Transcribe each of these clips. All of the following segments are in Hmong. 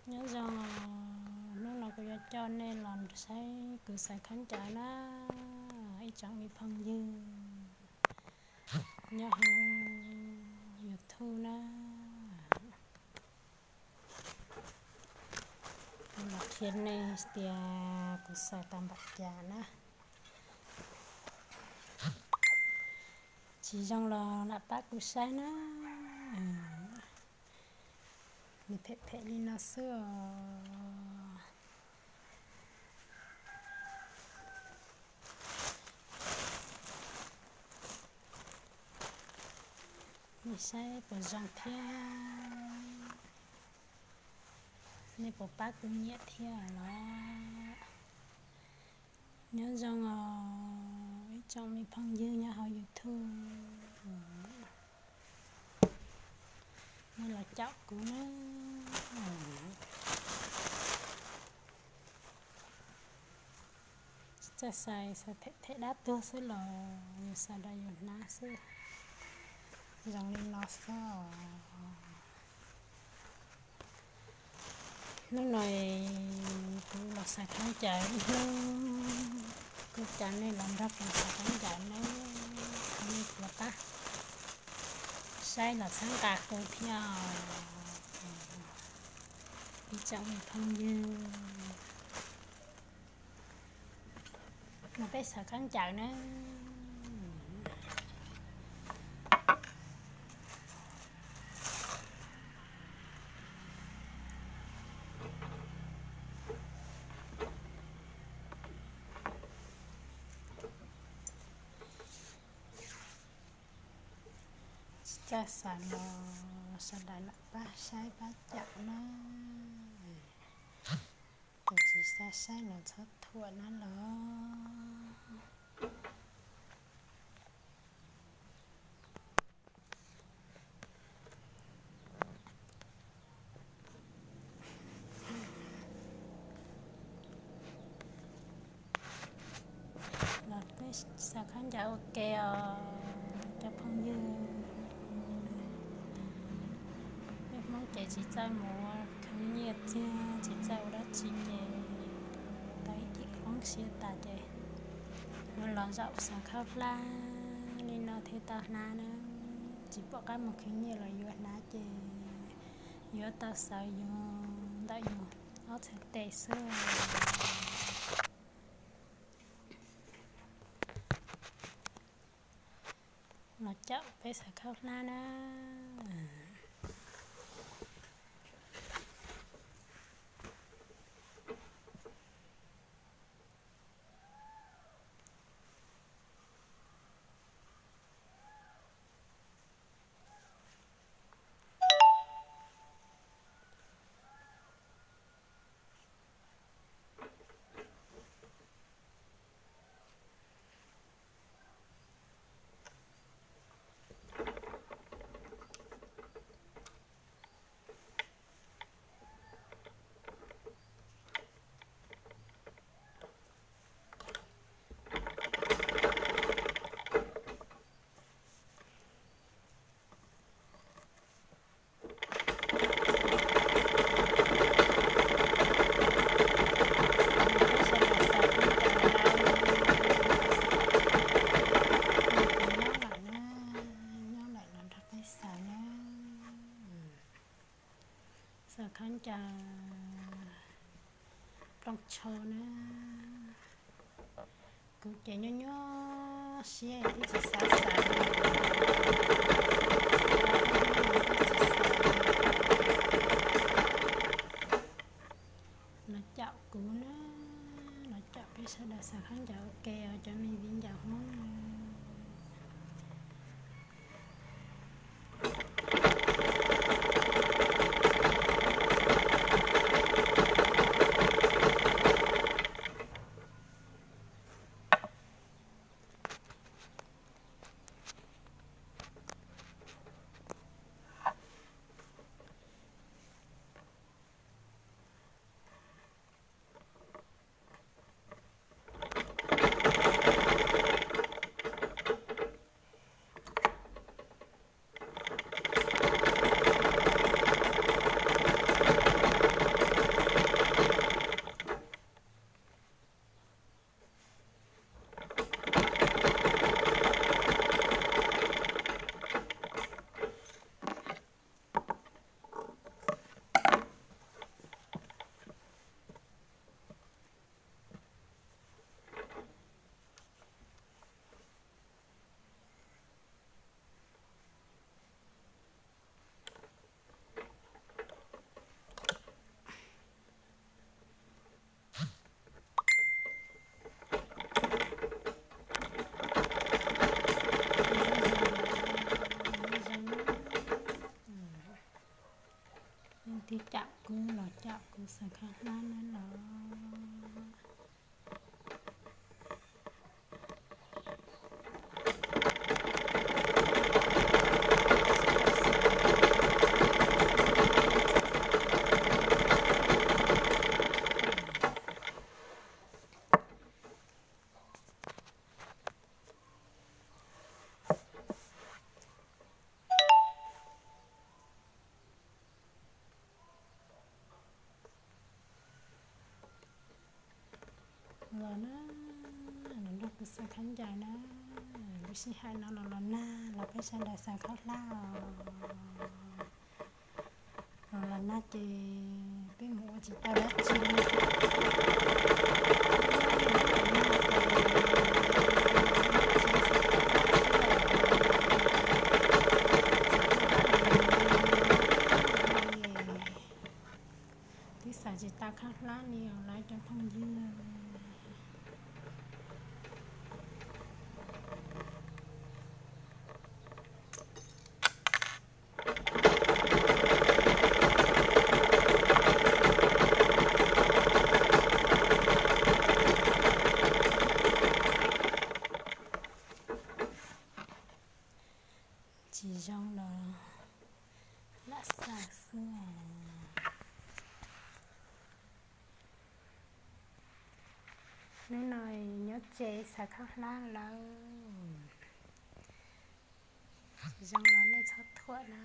Nyob zoo, hnub no kuv yuav coj nej los saib kuv xaws khaub ncaws na, ib tsoom me phooj ywg nyob hauv YouTube na. Kuv los qhia nej tias kuv xaws tau npaum cas na. Tsis zoo los lam pab kuv saib na. Nws phem phem li no xwb os. Nej saib puas zoo thiab? Nej puas pab kuv nyiam thiab los? Nyob zoo os ib tsoom me phooj ywg nyob hauv YouTube, nej los caum kuv na. Txawj xaws, xaws phem phem dab tuag xwb los yus xaws rau yus hnab xwb, zoo li no xwb os. Hnub no kuv los xaws khaub ncaws ib hnub, kuv coj nej los nrog kuv xaws khaub ncaws na, nej puas pab saib los txhawb nqa kuv thiab os ib tsoom me phooj ywg. Los peb xaws khaub ncaws na. Tsis txawj xaws los sawv daws lam pab saib pab caum na. Tus tsis xav saib los txhob thuam na los. Los peb xaws khaub ncaws ua ke os cov phooj ywg. Peb Hmoob ces tsis txawj mus khwv nyiaj txiag, tsis txawj ua dab tsi ces tau ib cim qoob siab tas ces yuav los zaum xaws khaub hlab li no thiaj tau hnab na. Tsis pom qab mus khwv nyiaj los yuav hnab ces yuav tau xaws yus ntawm yus ob txhais tes xwb. Los caum peb xaws khaub hlab na. Nyob lawm los nrog peb xaws na. Xaws khaub ncaws plooj tsho na. Kuv ces nyuaj nyuaj siab twb tsis xav xaws. Los caum kuv na, los caum peb sawv daws xaws khaub ncaws ua ke os cov me viv ncaus Hmoob. Tib caum kuv los caum kuv xaws khaub hlab na los. Los na, los nrog kuv xaws khaub ncaws na. Lub sij hawm no los los nag los peb sawv daws xaws khaub hlab os. Los los nag ces peb mus ua tsis tau dab tsi li. Twb xaws tsis tau khaub hlab li os lawv cov phooj ywg. Tsis zoo los lam xaws xwb. Hnub no nyob tsev xaws khaub hlab lawm. Tsis zoo los nej txhob thuam na.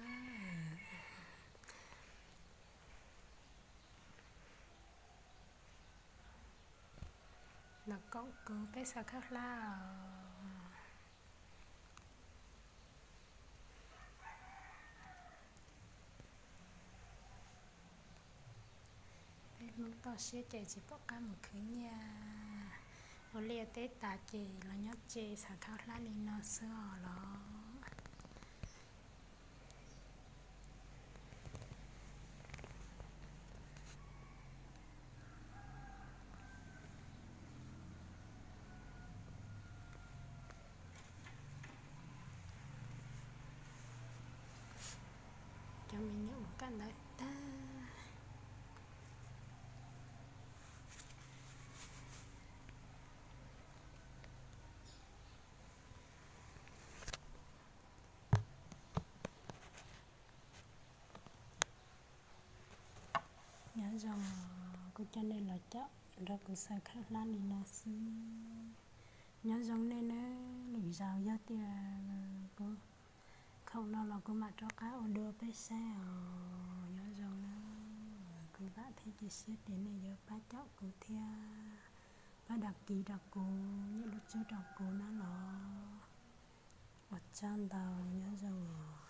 Los koom kuv peb xaws khaub hlab os. Peb Hmoob toj siab ces tsis pom qab mus khwv nyiaj. Ua liaj teb tas ces los nyob tsev xaws khaub hlab li no xwb os los. Cov me nyuam mus kaj ntawd tag. Nyob zoo, kuv coj nej los caum nrog kuv xaws khaub hlab li no xwb. Nyob zoo nej nawb, lwm zaus yog tias kuv khoom no los kuv mam rov qab ua dua peb saib os. Nyob zoo nawb, kuv vam thiab cia siab tias nej yuav pab caum kuv thiab pab đăng ký rau kuv, nias lub tswb rau kuv na los. Ua tsaug ntau, nyob zoo os.